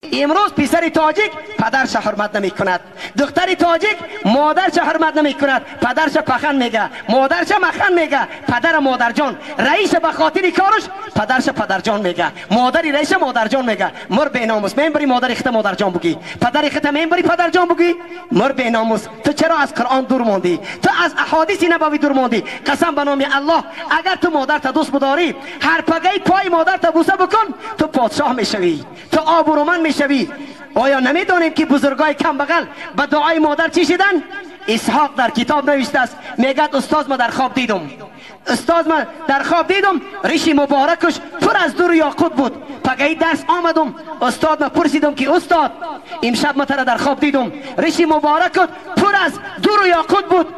Имрӯз писари тоҷик падарша ҳурмат намекунад, духтари тоҷик модарша ҳурмат намекунад, падарша пахан мега, модарша махан мега, падара модарҷон, раиса ба хотири кораш падарша падарҷон мега, модари раиса модарҷон мега. Мур беномус, мембари модари хита модарҷон бугӣ, падари хита мембари падарҷон бугӣ. Мур беномус, ту чаро аз Қуръон дур мондӣ? Ту аз аҳодиси набавӣ дур мондӣ. Қасам ба номи Аллоҳ, агар ту модарта дӯст бидорӣ, ҳар пагаи пои модарта бӯса бикун, ту подшоҳ мешавӣ, ту обрӯманд мешавӣ. Оё намедонем, ки бузургои камбағал ба дуои модар чӣ шидан? Исҳоқ дар китоб навиштааст, мегӯяд: устод, ма дар хоб дидум, устод, ма дар хоб дидум, риши муборакаш пур аз дуру ёқут буд. Пагаи дарс омадум, устод, ма пурсидум, ки устод, имшаб ма тара дар хоб дидум, риши муборакат пур аз дуру ёқут буд.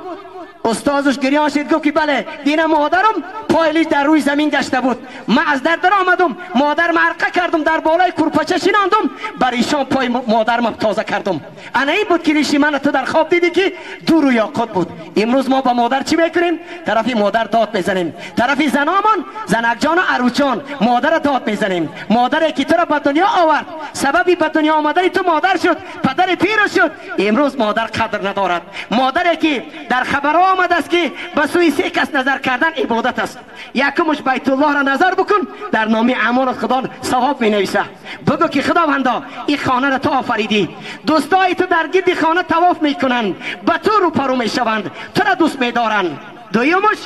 Устозаш гирён шид, гуфт, ки бале, дина модарам пойлиш дар рӯи замин гашта буд, ман аз дар даромадум, модар арқа кардум, дар болои курпача шинондум, бар ишон пои модарам тоза кардум. Ана ин буд, ки риши мана ту дар хоб дидӣ, ки дуру ёқут буд. Имрӯз мо ба модар чӣ мекунем? Тарафи модар дод мезанем, тарафи заномон, занакҷону арӯсҷон, модара дод мезанем, модаре ки туро ба дунё овард, сабаби ба дунё омадани ту модар шуд, падари пиру шуд. Имрӯз модар қадр надорад. Модаре ки дар хабарҳо омадааст, ки ба сӯи се кас назар кардан ибодат аст. Якумаш Байтуллоҳро назар бикун, дар номи амонат Худо савоб менависа. Бигӯ, ки Худовандо, ин хонаро ту офаридӣ, дӯстои ту дар гирди хона тавоф мекунанд, ба ту рӯпарӯ мешаванд, туро дӯст медоранд. Дуюмаш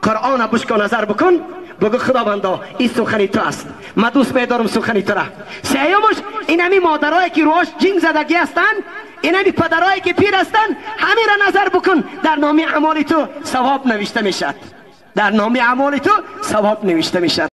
Қуръона бушко назар бикун, бигӯ: Худовандо, ин сухани ту аст, ман дӯст медорам сухани тура. Сеюмаш ин ҳамин модарое ки рӯҳош ҷинг задагӣ ҳастанд, ин ҳамин падарое ки пир ҳастанд, ҳаминро назар бикун, дар номи амоли ту савоб навишта мешавад, дар номи амоли ту савоб навишта мешавад.